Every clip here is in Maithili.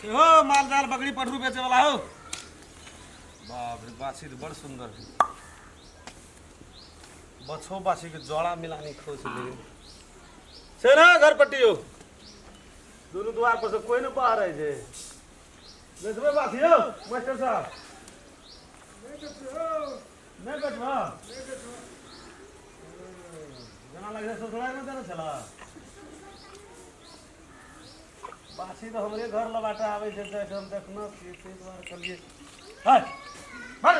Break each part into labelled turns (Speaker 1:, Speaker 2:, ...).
Speaker 1: सेहो मालजाल बकरी पठरू बेचे वाला हो। बाप रे, बाछी तऽ बड़ सुन्दर है। बछो बाछी के जोड़ा मिलानी खो छै लेकिन छै ने घर पट्टी हो। दुनू द्वार पर से कोई ने बाहर है छै। बेचबै बाछी हो मास्टर साहब? नहि बेचबह? जेना लगै छै ससुरारिमे देने छलऽ। बाछी तऽ हमरे घर लबाटा आबै छै तऽ हम देखना छियै, ताहि दुआरे कहलियै। है मार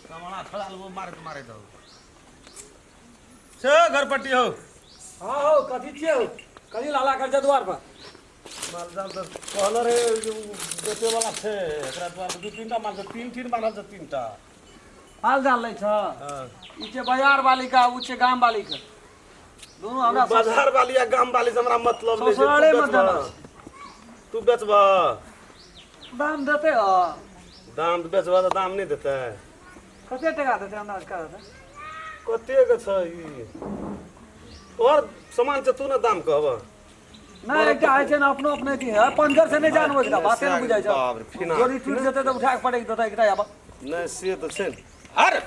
Speaker 1: कमरा छोड़ा लेबो, मारैत मारैत हो छै घर पट्टी हो।
Speaker 2: हाँ हो, कथी छियै हो? कथी लाला कर छै द्वार पर?
Speaker 1: मालजाल तऽ कहले रहे जे उ बेचे वाला छै। एकरा द्वार पर दू तीनटा माल छै, तीन तीन बान्हल छै, तीनटा।
Speaker 2: माल जाल लै छ?
Speaker 1: हँ।
Speaker 2: ई छै बाजार वाली का, उ छै गाम वाली का, दुनू हमरा
Speaker 1: बाजार वाली आ गाम वाली से हमरा मतलब नहि छै। तू
Speaker 2: ससुराले मे
Speaker 1: बेचबह?
Speaker 2: देना छै।
Speaker 1: तू बेचबह?
Speaker 2: दाम देतै हो?
Speaker 1: दाम बेचबह तऽ दाम नहि देतै?
Speaker 2: कते टका देतै, अंदाज कर देतै?
Speaker 1: कतेक छै ई? तोहर सामान छै, तू ने दाम कहबह।
Speaker 2: नहि, एकटा होइ छै ने अपनो अपने की है, पंजर से नहि जानबै छै, बाते नहि बुझाइ छै।
Speaker 1: बाप रे, फिना।
Speaker 2: जोड़ी टूटि जेतै तऽ उठा के पटकि देतै एकटा आब।
Speaker 1: नहि, से तऽ छै ने। अरे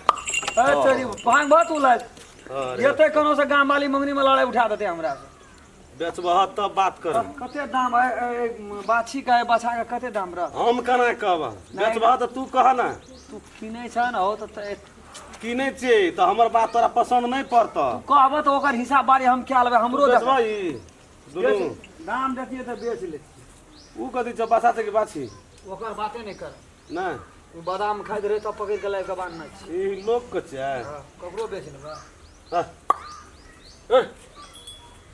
Speaker 2: अरे चोरी भांग भात उलाय
Speaker 1: अरे
Speaker 2: जेतै कोनो से गाम वाली मंगनी में लड़ाई उठा देतै हमरा से।
Speaker 1: बेचबह तब बात कर।
Speaker 2: कते दाम है बाछी का, बाछा के कते दाम रह?
Speaker 1: हम केना कहबह? बेचबह तऽ तू कह ने।
Speaker 2: तू किनै छ ने हो तऽ
Speaker 1: किनै छियै तऽ हमर बात तोरा पसन्द नहि पड़तऽ।
Speaker 2: कहबह तऽ ओकर हिसाब बारी हम क्या लेबै, हमरो देखब।
Speaker 1: बेचबह ई दुनू?
Speaker 2: दाम देखिए तऽ बेच ले।
Speaker 1: उ कथी छै, बाछा छै कि बाछी?
Speaker 2: ओकर बाते नहि कर।
Speaker 1: नहि।
Speaker 2: ओ बादाम खाइत रहै तब पकड़ि के लाबि कऽ बान्हने छी।
Speaker 1: ई लोक के छै।
Speaker 2: हँ, ककरो बेच लेबै?
Speaker 1: हँ। ए,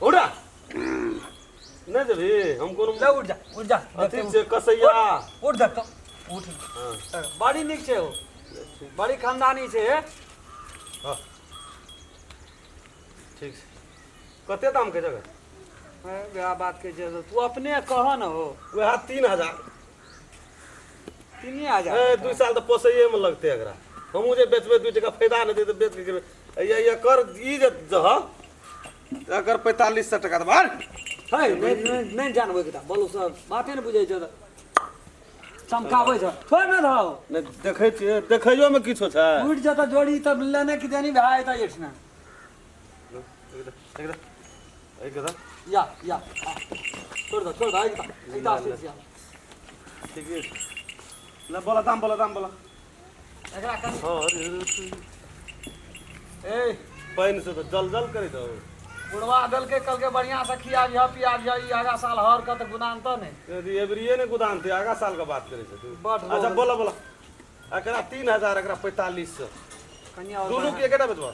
Speaker 1: उड़ा नहि जेबही? हम कोनो
Speaker 2: ले उठ जा, उठ जा।
Speaker 1: अथी छै कसैया?
Speaker 2: उठ जा तऽ उठ।
Speaker 1: हँ।
Speaker 2: बड़ी नीक छै ओ, बड़ी खानदानी छै हे।
Speaker 1: हँ। ठीक छै, कते दाम के जगह?
Speaker 2: वएह बात कहै छै, तू अपने कह न हो।
Speaker 1: वएह 3000।
Speaker 2: 3000?
Speaker 1: ए, 2 साल तऽ पोसैएमे लगतै एकरा। हमहूँ जे बेचबै, 2 टका फायदा नहि देतै, बेच के गेबै। एकर ई जे जह एकर 4500 टका देबै।
Speaker 2: है, नहि नहि नहि जानबै के बोलू, सब बाते नहि बुझै छै तऽ चमकाबै छै, छोड़ ने धौ।
Speaker 1: नहि देखै छियै, देखैयोमे किछो छै।
Speaker 2: टूटि जेतै जोड़ी तब लेने की देनी भए जेतै एहिठिना।
Speaker 1: एकदम।
Speaker 2: या या आ, छोड़ दो, छोड़ दो, एकता एकता से या।
Speaker 1: ठीके छै, ले बोला दाम, बोला दाम, बोला।
Speaker 2: एकरा कनि
Speaker 1: अरे।
Speaker 2: ए।
Speaker 1: पानि से तऽ जल जल करै दौ।
Speaker 2: बुढ़वा देलकै, कहलकै बढ़िआँ से खियाबिह पियाबिह, ई आगा साल हर के तऽ गुदान तऽ नहि।
Speaker 1: यदि एबरिए नहि गोदाम थे, आगा साल के बात करै छै तू।
Speaker 2: बड रोग।
Speaker 1: अच्छा, बोला बोला। एकरा 3000, एकरा 4500।
Speaker 2: कनि आओर
Speaker 1: दुनू
Speaker 2: बढ़ा।
Speaker 1: के एकेटा बेचबा?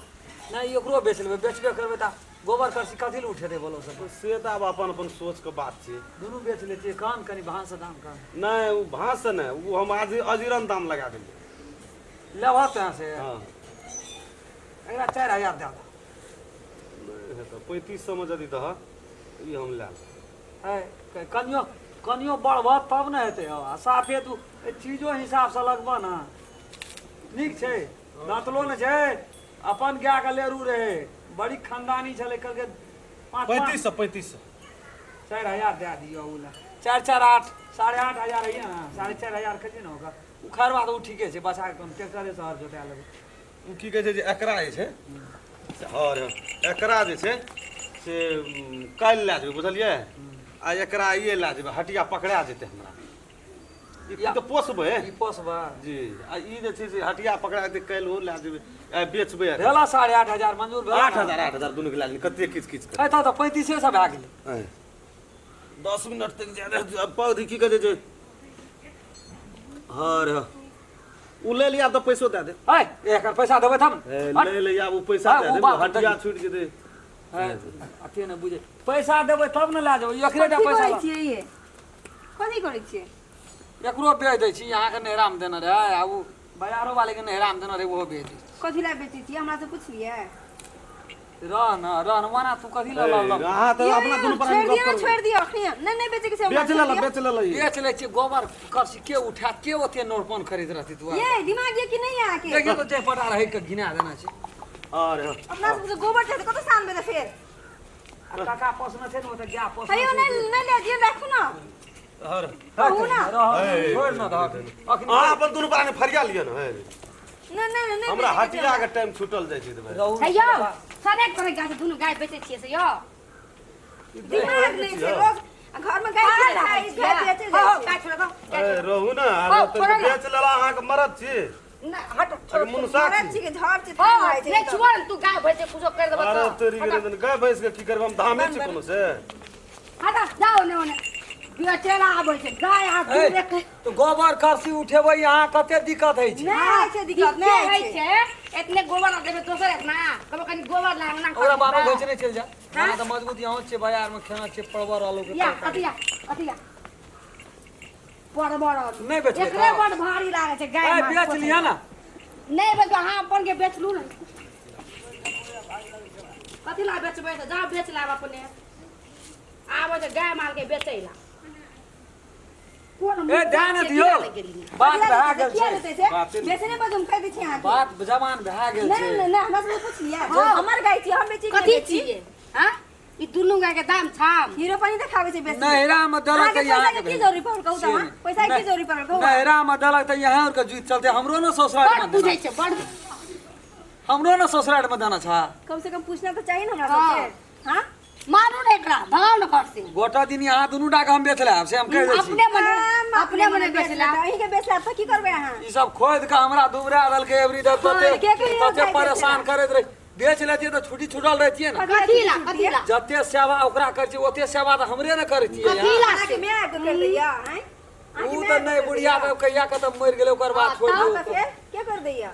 Speaker 2: नहि, एकरो बेच लेबै, बेचबे करबै तऽ गोबर करसी कथी लए उठेतै, बोलो सब।
Speaker 1: से तऽ आब अपन अपन सोच के बात छै।
Speaker 2: दुनू बेच लै छियै, कम कनि भाँस दाम कम।
Speaker 1: नहि, ओ भाँस से नहि, ओ हम आज अजीरन दाम लगा देलियै।
Speaker 2: लेबह तहाँ से?
Speaker 1: हँ।
Speaker 2: एकरा 4000 दए दह।
Speaker 1: नहि हेतौ, 3500 मे यदि दह, ई हम लए लेब।
Speaker 2: है, कनियो कनियो बढ़बह तब ने हेतै हौ। आ साफे तू एहि चीजो हिसाबसँ लगबह ने, नीक छै, दाँतलो ने छै, अपन गायके लेरू रहै, बड़ी खानदानी छलै, कहलकै पाँच पाँच।
Speaker 1: 3500, 3500।
Speaker 2: 4000 दए दियौ ओ लए, चारि चारि आठ, 8,500 होइए ने, 4,500 कहै ने ओकर उखाड़बा तऽ ओ ठीके छै। बचा कऽ कोनो ट्रैक्टरे से हर जोता लेबै।
Speaker 1: ओ की कहै छै जे एकरा जे छै से हर एकरा जे छै से काल्हि लए जेबै, बुझलियै? आ एकरा आइए लए जेबै, हटिया पकड़ा जेतै हमरा। ई तऽ पोसबै।
Speaker 2: ई पोसबै।
Speaker 1: जी, आ ई जे छै से हटिया पकड़ा जेतै काल्हि, ओ लए जेबै आ बेचबै।
Speaker 2: भेला 8,500, मंजूर भेल।
Speaker 1: 8000, 8000 दुनू के लए लेबै, कते किच किच कर।
Speaker 2: एतऽ तऽ 3500 भए गेलै।
Speaker 1: 10 मिनट तक जादा पौधी की कहै छै हर ओ ले लिया तऽ पैसो दए दे।
Speaker 2: है, एकर पैसा देबै तब ने।
Speaker 1: ए, ले लिया, ओ पैसा
Speaker 2: हाँ,
Speaker 1: दए
Speaker 2: ओ
Speaker 1: दे।
Speaker 2: बात
Speaker 1: हटिया
Speaker 2: देखी।
Speaker 1: छूटि जेतै।
Speaker 2: है, अते नहि बुझै, पैसा देबै तब ने लए जेबै, एकरे टा
Speaker 3: कथी
Speaker 2: पैसा
Speaker 3: करै
Speaker 2: लऽ-
Speaker 3: छियै ये? कथी करै छियै?
Speaker 2: एकरो बेच दै छी, अहाँके नैहरामे देने रहै आ ओ बाजारो वाले के नैहरामे देने रहै, ओहो बेच दै छी।
Speaker 3: कथी लए बेचै छियै? हमरा से पुछलियै?
Speaker 2: रह न, रह न, ओना तू कथी लऽ लऽ लऽ?
Speaker 1: अहाँ तऽ
Speaker 3: ये,
Speaker 1: अपना दुनू प्राणी
Speaker 3: छोड़ि
Speaker 1: गप
Speaker 3: दियौ ने।
Speaker 1: करू।
Speaker 3: छोड़ि दियौ अखनी, नहि नहि बेचै के छै हमरा,
Speaker 1: बेच
Speaker 3: छोड़ि
Speaker 1: लेला।
Speaker 3: दियौ।
Speaker 1: बेच लेला ई।
Speaker 2: बेच लै छियै, गोबर करसी के उठायत, के ओते नोरपन खरीद रहतै तू?
Speaker 3: ये दिमाग ये कि नहि अहाँके?
Speaker 2: देखियौ तऽ, जे पटा रहै के घिना देना छै।
Speaker 1: अरे।
Speaker 3: अपना सबके गोबर छै तऽ कतऽ सानबै तऽ फेर?
Speaker 2: आ काका पोसने छै ने, ओतऽ गाय पोसने
Speaker 3: हेयौ।
Speaker 2: छै।
Speaker 3: नहि नहि, लए दियौ, राखू ने।
Speaker 1: हर
Speaker 2: कहू ना छोड़ ना दहक अखनी।
Speaker 1: अहाँ अपन दुनू प्राणी फरिया लिअ ने हे।
Speaker 3: नहि नहि नहि,
Speaker 1: हमरा हटिया के टाइम छूटल जाइ छै तऽ भाइ।
Speaker 2: रहू।
Speaker 4: हे यौ, सने करे गाय दुनू गाय बेचै छियै से यौ।
Speaker 3: दिमाग नहि छै लोग घर में गाय
Speaker 4: पागल
Speaker 3: के
Speaker 4: लागै
Speaker 3: खाइ
Speaker 4: छियै।
Speaker 3: गाय बेचे
Speaker 4: हो,
Speaker 3: जाइ
Speaker 4: हो,
Speaker 3: छै।
Speaker 4: गाय छोड़ दो, गाय
Speaker 1: ए,
Speaker 4: छोड़ दो।
Speaker 1: रहू ने
Speaker 4: हो,
Speaker 1: अरे तऽ
Speaker 4: छोड़ो ने।
Speaker 1: बेच लेला अहाँके मरद छी।
Speaker 4: नहि, हट, छोड़।
Speaker 1: अरे मुनुसा
Speaker 3: मरद
Speaker 1: छी।
Speaker 3: छी के झड़ छै
Speaker 4: हो,
Speaker 3: थाम जाइ
Speaker 4: नहि
Speaker 3: छै।
Speaker 4: छुअ ने, तू गाय भैंस के कुछो कर देबो
Speaker 1: अरे
Speaker 4: तऽ।
Speaker 1: तोरी के दिन गाय भैंस के की करबै, हम धामे छी कोनो से?
Speaker 4: हट, जाओ ने ओने। बेचेला आबै छै गाय आ
Speaker 2: ए,
Speaker 4: दूध के।
Speaker 2: तऽ गोबर करसी उठेबै अहाँ, कते दिक्कत होइ छै?
Speaker 3: नहि होइ छै दिक्कत, नहि
Speaker 4: होइ
Speaker 3: होइ छै।
Speaker 4: छै। एतने गोबर लग देबै दोसर एतना कहबै कनि गोबर लाग ना।
Speaker 2: ओकरा बाबा घोचे नहि चलि जा। खाना तऽ मजबूत यहाँ छै, बाजार में खेना छै परवर आलू के
Speaker 4: या
Speaker 2: तरकारी।
Speaker 4: कथी या कथी या बड़ बड़ आलू।
Speaker 2: नहि बेचबै
Speaker 4: एकरे
Speaker 2: तऽ?
Speaker 4: बड़ भारी लागै छै गाय
Speaker 2: ए,
Speaker 4: माल
Speaker 2: बेच
Speaker 4: पोसै।
Speaker 2: लिअ ने।
Speaker 4: नहि बेचबै, अहाँ अपन के बेचलू ने। कथी ला बेचबै? तऽ जाउ बेच लाब अपने। आबै छै गाय माल के बेचै ला। कोन
Speaker 2: ए,
Speaker 4: मुँह
Speaker 2: ध्यान
Speaker 4: छै,
Speaker 2: दियौ।
Speaker 4: किया लग गेलियै?
Speaker 2: बात भए गेल
Speaker 3: किया
Speaker 2: छै।
Speaker 3: लेतै से?
Speaker 1: बाते नहि।
Speaker 3: बेचने पर हम कहि दै छी अहाँके।
Speaker 2: बात जवान भए गेल
Speaker 3: नहि
Speaker 2: छै।
Speaker 3: नहि नहि, हमरा सबके पुछलियै?
Speaker 4: हँ।
Speaker 3: हमर गाय छी, हम बेची।
Speaker 4: कथी छियै? हाँ, ई दुनू गाय के दाम छाम।
Speaker 3: हीरो पानी देखाबै छै बेसी।
Speaker 2: नैहरा में देलक
Speaker 3: अहाँके
Speaker 2: तऽ यहाँ
Speaker 3: पैसा के की जरूरी पड़ल कहू तऽ? अहाँ पैसा के की जरूरी पड़ल कहू?
Speaker 2: नैहरा में देलक तऽ यहाँ के जुइत चलते हमरो ने ससुराल
Speaker 4: बड़
Speaker 2: में
Speaker 4: बुझै
Speaker 2: देना
Speaker 4: छै बड़।
Speaker 2: हमरो ने ससुराल में देना छा।
Speaker 3: कम से कम पूछना तऽ चाही ने हमरा
Speaker 4: हँ।
Speaker 3: सबके। हाँ।
Speaker 4: मारू ने एकरा, भगाउ ने घर से।
Speaker 2: गोटा दिन यहाँ दुनू टा के हम बेच लेब, से हम कहि दै छी।
Speaker 4: अपने मने
Speaker 3: आम,
Speaker 4: अपने मने बेच ला।
Speaker 3: अहीं के बेच लेब तऽ की करबै अहाँ?
Speaker 2: ई सब खोद के हमरा दुबरा देलकै एवरी दर।
Speaker 3: खोदि
Speaker 2: तते
Speaker 3: के कहियो
Speaker 2: तते
Speaker 3: गाय
Speaker 2: परेशान करैत रही। बेच लेतियै तऽ छुट्टी छूटल रहतियै ने।
Speaker 4: कथी ला? कथी ला?
Speaker 2: जते सेवा ओकरा करै छी ओते सेवा तऽ हमरे ने करै छियै
Speaker 4: कथी
Speaker 2: यहाँ।
Speaker 4: ला?
Speaker 3: अहाँके माय आबि कऽ कर दैया आँय? अहाँके
Speaker 2: ऊ
Speaker 3: माय
Speaker 2: तऽ
Speaker 3: आबि
Speaker 2: नहि
Speaker 3: कऽ कर
Speaker 2: बुढ़िया
Speaker 3: दैया?
Speaker 2: तऽ कहिया के तऽ मरि गेलै, ओकर बाद छोड़ि
Speaker 3: हँ, तऽ
Speaker 2: दियौ।
Speaker 3: फेर के कर दैया?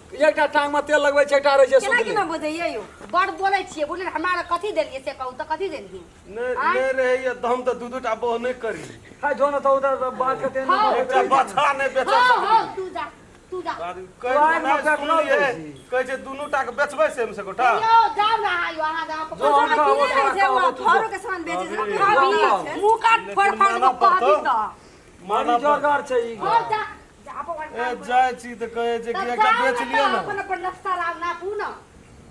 Speaker 2: एकटा टांग में तेल लगबै छै, एकटा रहै छै
Speaker 3: केना
Speaker 2: सुतले।
Speaker 3: केना बजैया यौ?
Speaker 4: बड़ बोलै छियै, बुझलियै? हमरा कथी देलियै से कहू तऽ, कथी देलियै?
Speaker 1: नहि नहि रहैया तऽ हम तऽ दू दू टा बोह नहि करी।
Speaker 2: है जो ने तऽ उधर बात के तेन।
Speaker 4: हँ।
Speaker 1: एकटा बछड़ा नहि बेचब।
Speaker 4: हँ हँ, तू जा, तू जा।
Speaker 1: कहै छै, नहि सुनलियै, कहै छै दुनू टा के बेचबै से से गोटा।
Speaker 4: यौ, जाउ ने अहाँ, यौ अहाँ जाउ।
Speaker 2: जो हम कहबो
Speaker 3: की
Speaker 2: तोरा
Speaker 3: रहै छै
Speaker 2: कहबो, तू जो।
Speaker 3: घरो के सामान बेचै छै।
Speaker 1: अभी-
Speaker 4: अभी मुँह काट फोड़ फाड़
Speaker 1: मानऽ
Speaker 4: के कहबी
Speaker 1: पड़तौ।
Speaker 4: तऽ।
Speaker 1: मानऽ
Speaker 2: बड़ी जोरगर छै ई।
Speaker 4: हँ, जा जा अपन
Speaker 1: ए, जाइ छी तऽ कहै छै कि
Speaker 4: तऽ
Speaker 1: एकटा
Speaker 4: जाउ
Speaker 1: बेच
Speaker 4: ने
Speaker 1: लिअ
Speaker 4: तऽ
Speaker 1: ने।
Speaker 4: अपन अपन नाश्ता राम नापू ने,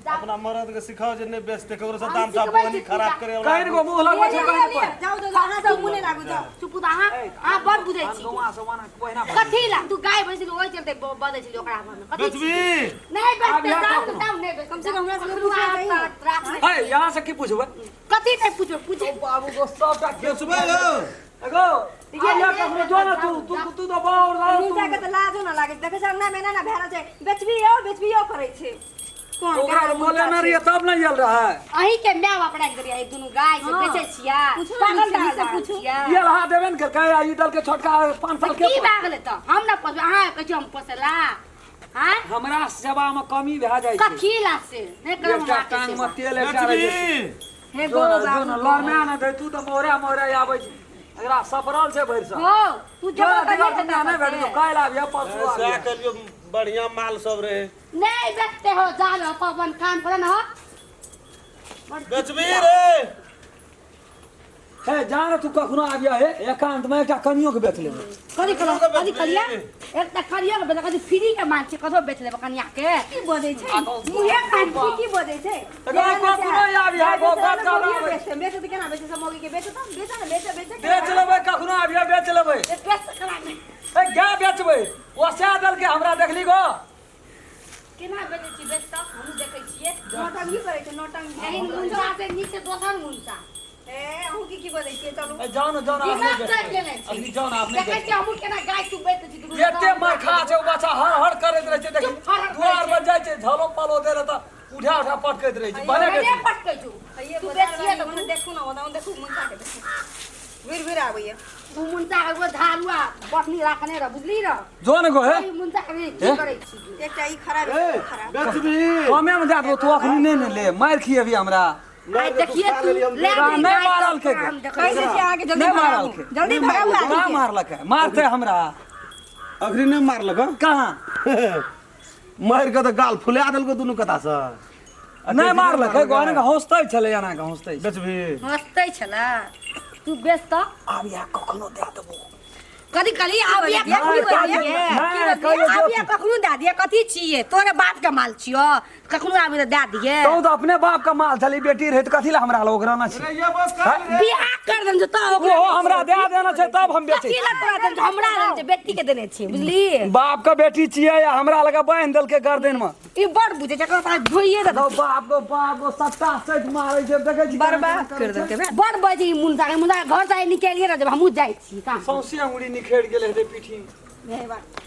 Speaker 4: जाउ।
Speaker 1: अपना मरद के सिखाओ जे नहि बेचते ककरो से
Speaker 4: हम
Speaker 1: दाम साफ
Speaker 4: सिखबै
Speaker 1: पानी
Speaker 4: छी,
Speaker 1: खराब
Speaker 4: तू
Speaker 1: करे वाला।
Speaker 2: कहिन गो मुँह लगबै छै कहिन पर।
Speaker 3: जाउ जाउ, अहाँ सब मुँह नहि लागू, जाउ।
Speaker 4: चुप तऽ अहाँ, अहाँ बड़ बुझै छी।
Speaker 2: गौआ से ओना ओहिना
Speaker 4: कथी ला तू गाय भैंस के ओहि चलते बजै छली ओकरा घरमे? कथी
Speaker 1: बेचबी?
Speaker 4: नहि बेचते।
Speaker 2: आब यहाँ
Speaker 4: जाउ ने,
Speaker 2: कखनो।
Speaker 4: जाउ, नहि बेचते।
Speaker 3: कम से कम हमरा सबके
Speaker 4: कखनो
Speaker 3: पूछना
Speaker 4: आब
Speaker 3: चाही।
Speaker 4: तऽ राख नहि।
Speaker 2: है, यहाँ से की पूछबै?
Speaker 4: कथी नहि पूछबै? पूछे
Speaker 2: बाबू गो सबटा
Speaker 1: बेचबै यौ?
Speaker 2: एगो आइया कखनो जो ने, तू तू तू तऽ बाउर रह तू।
Speaker 3: नीचा के तऽ लाजो ना लागै छै। देखै छै अंगना मे एना एना भए रहल छै, बेचबी यौ, बेचबी यौ करै छै। कोन
Speaker 2: ओकरा
Speaker 3: केना
Speaker 2: मोले
Speaker 3: मुद्दा
Speaker 2: नहि
Speaker 3: छै?
Speaker 2: रहियै तब ने आयल रहै।
Speaker 4: अहीं के my बाप राखि देलियै ई दुनू गाय से
Speaker 3: हँ।
Speaker 4: बेचै छियै?
Speaker 3: पूछू ने,
Speaker 4: पागल
Speaker 3: नीचा से
Speaker 4: डाल
Speaker 3: पूछू।
Speaker 4: छियै।
Speaker 2: ये लहा देबे ने केलकै आ ई दल के छोटका 5 साल
Speaker 4: की
Speaker 2: के।
Speaker 4: भए गेलै तऽ हम ने पोसबै? अहाँ कहै छियै हम पोसला? आँय?
Speaker 2: हमरा सेवा में कमी भए जाइ छै।
Speaker 4: कथी ला से नहि करब
Speaker 2: एकटा
Speaker 4: हम अहाँके
Speaker 2: टांग में
Speaker 4: सेवा।
Speaker 2: तेल एकटा रहै छै।
Speaker 1: बेचबी?
Speaker 4: हे
Speaker 2: जो
Speaker 4: गो
Speaker 2: ने जो
Speaker 4: बाबू
Speaker 2: ने लड़मे ने दे, तू तऽ मोहरे मोहरे आबै छै। एकरा सफरल छै भरि साल।
Speaker 4: हो, तू
Speaker 2: जो
Speaker 4: जमा
Speaker 2: ने
Speaker 4: कर
Speaker 2: दिगर दुनिया नहि भेटतौ, काल्हि आबिहे परसू
Speaker 1: सएह
Speaker 2: आबिहे।
Speaker 1: कहलियौ, बढ़िया माल सब रहे।
Speaker 4: नहीं बेचते हो, जा लो अपन काम करे ना हो।
Speaker 1: बेचबी रे?
Speaker 2: हे, जा ने तू, कखनो आबिया हे एकांत में एकटा कनियो के बेच लेबै।
Speaker 4: कथी करो? कथी करिया? एक तऽ करिया के बेच, कथी फ्री के माल छै? कथो बेच लेबै कनिया के?
Speaker 3: की बजै छै मुहे कान? की की बजै छै?
Speaker 2: एकरा कखनो आबिहे गो गप चलाबै।
Speaker 3: बेचै तऽ केना बेचै? सब मौगी के बेचै तऽ बेचै ने, बेचै बेचै।
Speaker 2: बेच लेबै, कखनो आबिहे बेच लेबै।
Speaker 4: ए, बेच तऽ करा नहि।
Speaker 2: ए, गाय बेचबै ओसा देलकै हमरा, देखली गो।
Speaker 4: केना बेचै छी? बेच तऽ हमहूँ देखै छियै।
Speaker 3: नौटंकी करै छै, नौटंकी।
Speaker 4: एहन मुंचा से नीक छै दोसर मुंचा।
Speaker 3: ए, अहूँ की की बजै छियै? चलू।
Speaker 2: ए, जाउ ने, जाउ ने, आब नहि
Speaker 4: दिमाग चढ़ि
Speaker 2: बेचबै।
Speaker 4: गेल छै।
Speaker 2: अखनी जाउ ने, आब नहि
Speaker 4: देखै
Speaker 2: बेचबै।
Speaker 4: छियै हमहूँ केना गाय तू बेच दै छी दुनू।
Speaker 2: एते मरखा छै ओ बच्चा, हर हर करैत रहै छै। देखी
Speaker 4: चुप, हर हर करै
Speaker 2: दुआर
Speaker 4: छै।
Speaker 2: पर जाइ छै, झलो पलो दे तऽ उठा उठा पटकैत रहै छै। भने
Speaker 4: भने
Speaker 2: बेचबै।
Speaker 4: पटकै छौ।
Speaker 3: हइये
Speaker 4: तू
Speaker 3: बजार
Speaker 4: बेचिए
Speaker 3: वाली
Speaker 4: तऽ
Speaker 3: ओने
Speaker 4: तू
Speaker 3: देखू ने, ओने देखू, मुंचा के देखू, घुरि घुरि आबैया।
Speaker 4: उ मुंचा के एगो झाड़ुआ बटनी राखने रह, बुझली रह।
Speaker 2: जो ने गो हे।
Speaker 4: ई मुंचा के की
Speaker 2: हे?
Speaker 4: करै छी?
Speaker 3: एकटा ई खराब,
Speaker 1: ए,
Speaker 3: एकटा खराब।
Speaker 1: बेचबी?
Speaker 2: कमे में दए देबो, तू अखनी नहि ने ले, मारि खिएबी हमरा।
Speaker 4: आइ देखिए तू ले
Speaker 2: नहि
Speaker 4: अबरी गाय
Speaker 2: मारलकै
Speaker 4: तऽ हम देखै
Speaker 3: कहै
Speaker 4: छियै।
Speaker 3: छी अहाँके जल्दी
Speaker 2: नहि
Speaker 3: भगाबू।
Speaker 2: मारलकै।
Speaker 3: जल्दी भगाबू
Speaker 2: कहाँ
Speaker 3: आदमी के।
Speaker 2: मारलकै? मारतै हमरा।
Speaker 1: अखनी नहि मारलक हँ?
Speaker 2: कहाँ?
Speaker 1: मारि के तऽ गाल फुला देलको दुनू कता से।
Speaker 2: नहि मारलकै गो, एना के हौसतै छलै, एना के हौसतै।
Speaker 1: बेचबी?
Speaker 4: हँसतै छलै। तू बेच तऽ।
Speaker 2: आब इएह कखनो दए देबो।
Speaker 4: कथी कहली? आब ये
Speaker 3: की
Speaker 4: कखनो
Speaker 3: बजलियै?
Speaker 4: दए दियै?
Speaker 2: नहि, कहियो
Speaker 4: आब ये कखनो दए दियै? कथी छियै? तोरे बाप के माल छियौ? कखनो आबी तऽ दए दिए।
Speaker 2: तू तऽ अपने बाप के माल छली, बेटी रहे तऽ कथी ला हमरा लग रहना छै?
Speaker 1: रे ये बस कर रे।
Speaker 4: बियाह कर देन तऽ ओकरा।
Speaker 2: ओहो हमरा दए देना छै तब हम बेचै।
Speaker 4: कथी ला तोरा देन? हमरा देने छै, बेटी के देने छै, बुझली?
Speaker 2: बाप के बेटी छियै आ हमरा लगे बान्हि देलकै गर्दन में।
Speaker 4: ई बड़ बुझै छै, एकरा तऽ धोइए दे।
Speaker 2: गौ बाप गौ बाप गौ, सत्ता सैत मारै छै, देखै छी?
Speaker 3: बर्बाद कर देलकै बे।
Speaker 4: बड़ बजै ई मुंडा, मुंडा घर से निकालिए ना जब हमहूँ जाइ छी काम।
Speaker 2: सौंसे अंगुरी निखरि गेल हेतै पीठी में।
Speaker 4: हे बात।